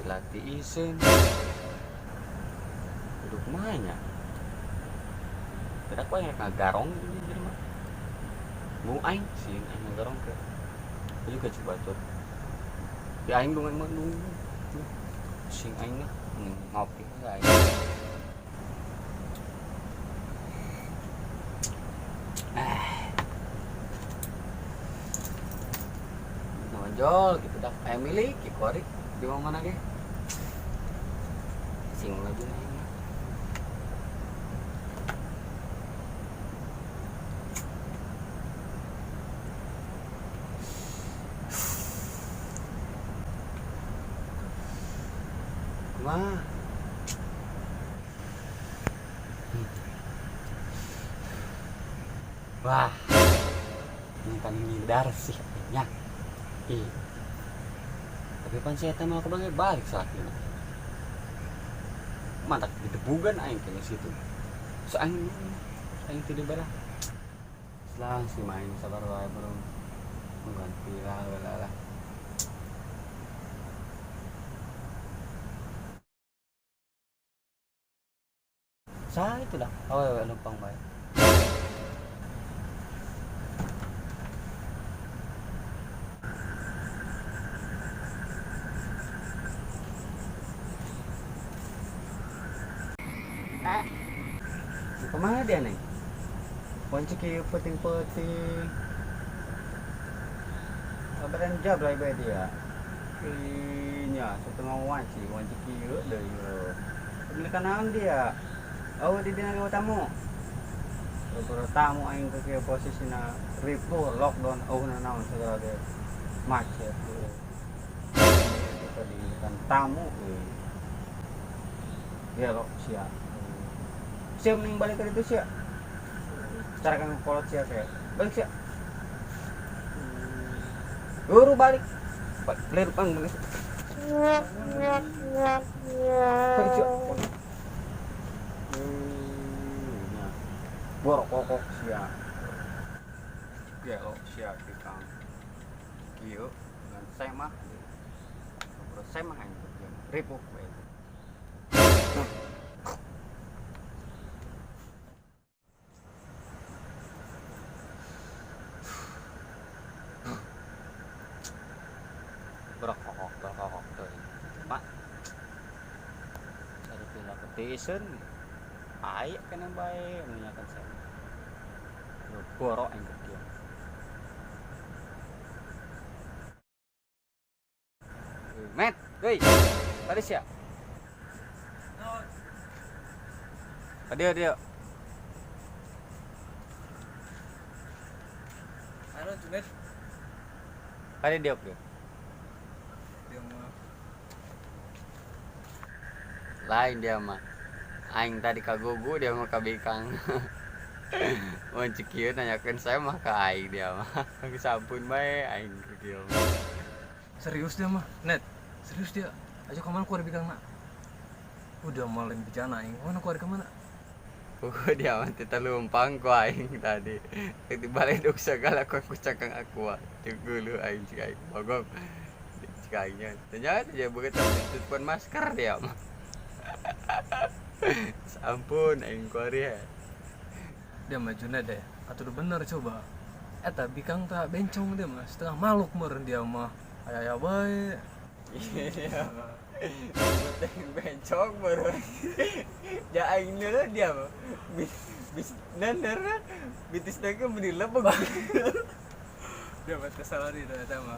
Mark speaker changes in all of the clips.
Speaker 1: Dilatih isin. Duduk mahnya. Tidak aku yang ngagarong gitu di rumah. Mau aing sih aing ngagarong ke. Aku juga coba tuh. Ya aing dong emang dong. Sing aing lah ngopi lah aing. Nonjol gitu dah. Aing milik kikuari di mana ge? Sing lagi aing mah. Wah. Wah. Ini kan ngindar sih nya. Ih. Tapi pan si eta mah aku balik saat ini. Mantap didebugan aing ke situ. So aing aing tidak belah. Selang si main sabar wae bro. Ganti lah lah. Sa itu lah. Oh, numpang bae.
Speaker 2: Pak,
Speaker 1: Kemana dia neng? Wanci kieu peuting-peuting. Kabaran jab lah ieu dia. Inya setengah wanci, wanci kieu deui. Beli naon dia? Oh, di dina tamu. Boro tamu aing ke kieu posisina ripuh lockdown oh naon segala ge macet. Kita diinginkan tamu Ya lo sia. Sia mending balik ke itu sia. Cara kan kolot sia kayak. Balik sia. Buru balik. Balik pang balik. Balik sia. Borok kokok sia. Gelo sia kang. Kieu ngan semah. Boro semah aing teh. Ripuh we. Berokok berokok tuh. Pak. Cari pila ketisun. Ayak kena bae menanyakan saya. Borok yang gede. Met, hei, tadi siap. Dia dia.
Speaker 3: Anu Junet.
Speaker 1: Tadi dia dia.
Speaker 3: Dia mah.
Speaker 1: Lain dia mah. Aing tadi kagugu dia mah kabikang. Mun cek kieu nanyakeun saya mah ka aing dia mah. Sampun bae aing ke kieu.
Speaker 3: Serius dia mah, Net. Serius dia. Aja kemana keluar bikang nak? Udah maling bejana aing. Mana keluar kemana?
Speaker 1: Pugu dia mah teu lumpang ku aing tadi. Di balik duk segala ku cakang aku. Cek geuleuh aing cek aing bogong. Cek aingnya. Ternyata dia begitu tutupan masker dia mah. Sampun aing kuari ya.
Speaker 3: Dia mah Junet deh. Atuh bener coba. Eta bikang tak bencong dia mah. Setengah makhluk meureun dia mah. Aya-aya bae.
Speaker 1: Iya. Penting bencong baru. Ja aing dulu dia mah. Bis naner bitis teh beli lebeg.
Speaker 3: Dia mah teh salah di eta mah.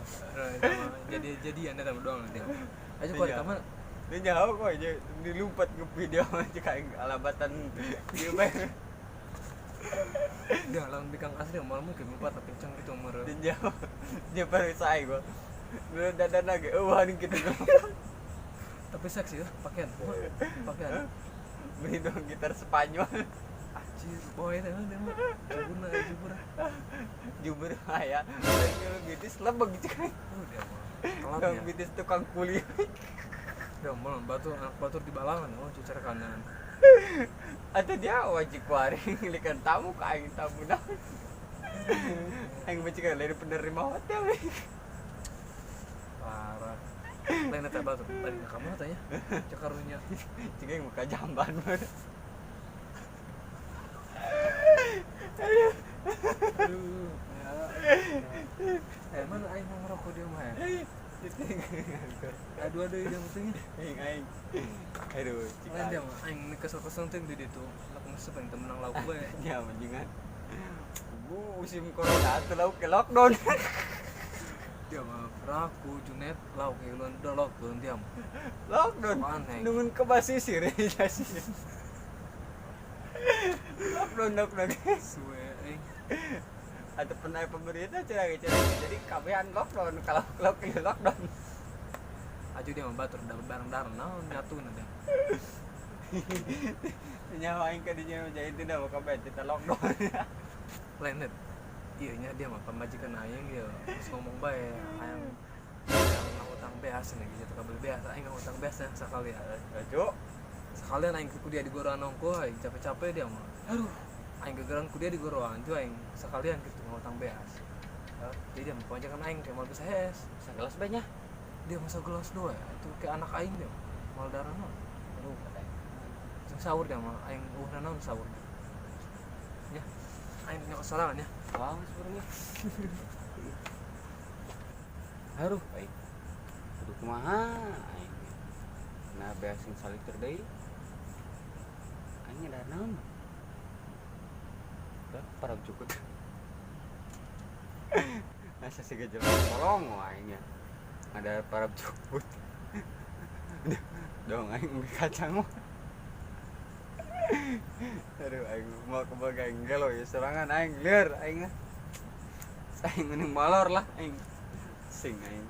Speaker 3: Jadi jadian eta mah doang dia. Aja kuari ka mana?
Speaker 1: Dia jauh kok aja dilumpat ke video aja kayak alabatan dia bae.
Speaker 3: Dia lawan bikang asli malah mungkin lupa tapi kencang gitu meureun.
Speaker 1: Dia jauh. Dia baru saya gua. Dulu dadan lagi eueuh gitu.
Speaker 3: Tapi seksi ya pakaian. Pakaian.
Speaker 1: Beli dong gitar Spanyol.
Speaker 3: Anjir, boy teh mah jubur jubur.
Speaker 1: Jubur aya. Dulu bitis lebeg gitu kan.
Speaker 3: Oh, dia mah.
Speaker 1: Dong bitis tukang kuli.
Speaker 3: Dia mah batur anak batur di balangan oh cucar kanan.
Speaker 1: Atau dia wajib kuari ngelikan tamu ka aing tamu dah. Aing baca kan dari penerima hotel.
Speaker 3: Parah. Lain eta batur balik ka mana tanya cek karunya.
Speaker 1: Cik yang muka jamban mah.
Speaker 3: Aduh ya. Eh mana aing mau ngerokok dia mah ya? Aduh aduh dia pentingnya.
Speaker 1: Aing aing. Aduh, cik.
Speaker 3: Lain dia mah aing ini kesel-kesel teh di ditu. Lauk mesep aing teu menang lauk bae.
Speaker 1: Ya mendingan. Bu musim corona tuh lauk ke lockdown.
Speaker 3: Dia mah raku Junet lauk iluan udah lockdown dia mah.
Speaker 1: Lockdown.
Speaker 3: Aneh.
Speaker 1: Nungun ke basisir ya sih. Lockdown lockdown.
Speaker 3: Suwe aing.
Speaker 1: Atau pernah pemerintah cerah cerah jadi kabehan lockdown kalau lockdown.
Speaker 3: Aju dia mah batur da bareng dareng naon nyatu na dia.
Speaker 1: Nyawa aing ka dinya jadi itu dah kabeh kita lockdown.
Speaker 3: Lain net. Iya nya dia mah pamajikan aing ieu geus ngomong bae hayang hayang ngahutang beas cenah gitu kabel beas aing ngahutang beas nya sakalian.
Speaker 1: Aju.
Speaker 3: Sekalian aing ku dia digoroan ongko aing capek-capek dia mah.
Speaker 1: Aduh.
Speaker 3: Aing gegeran ku dia digoroan ju aing sekalian gitu ngahutang beas. Jadi dia mah pamajikan aing teh moal bisa hees.
Speaker 1: Sagelas bae nya.
Speaker 3: Dia masa gelas dua ya itu kayak anak aing dia mal darah mah.
Speaker 1: Aduh,
Speaker 3: Jeung sahur dia mah aing eueuh naon sahur. Ya. Aing punya kesorangan ya.
Speaker 1: Wah, sebenarnya. Aduh, aing. Kudu kumaha aing. Nah, beas sing saliter deui. Aing ada naon? Dah parab cukup. Asa siga jelema tolong aing nya. Ada parab cukut. Dong aing beli kacang mah. Aduh aing mau kebagai aing gelo ya serangan aing lieur aing. Aing mending malor lah aing. Sing aing.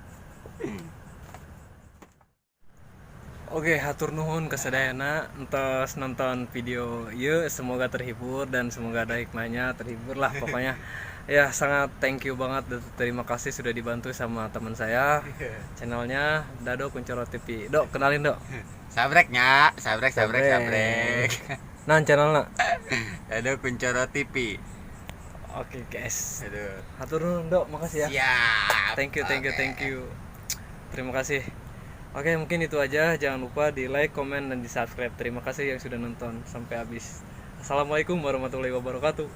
Speaker 3: Oke, hatur nuhun kesadayana entos nonton video ieu, semoga terhibur dan semoga ada hikmahnya, terhibur lah pokoknya. Ya, sangat thank you banget dan terima kasih sudah dibantu sama teman saya. Channelnya Dado Kuncoro TV. Dok, kenalin Dok.
Speaker 1: Sabrek nya, sabrek sabrek sabrek.
Speaker 3: Nah, channelnya.
Speaker 1: Dado Kuncoro TV.
Speaker 3: Oke, guys.
Speaker 1: Aduh.
Speaker 3: Hatur nuhun, Dok, makasih ya.
Speaker 1: Siap.
Speaker 3: Thank you, thank you, thank you. Terima kasih. Oke, mungkin itu aja. Jangan lupa di like, komen, dan di subscribe. Terima kasih yang sudah nonton sampai habis. Assalamualaikum warahmatullahi wabarakatuh.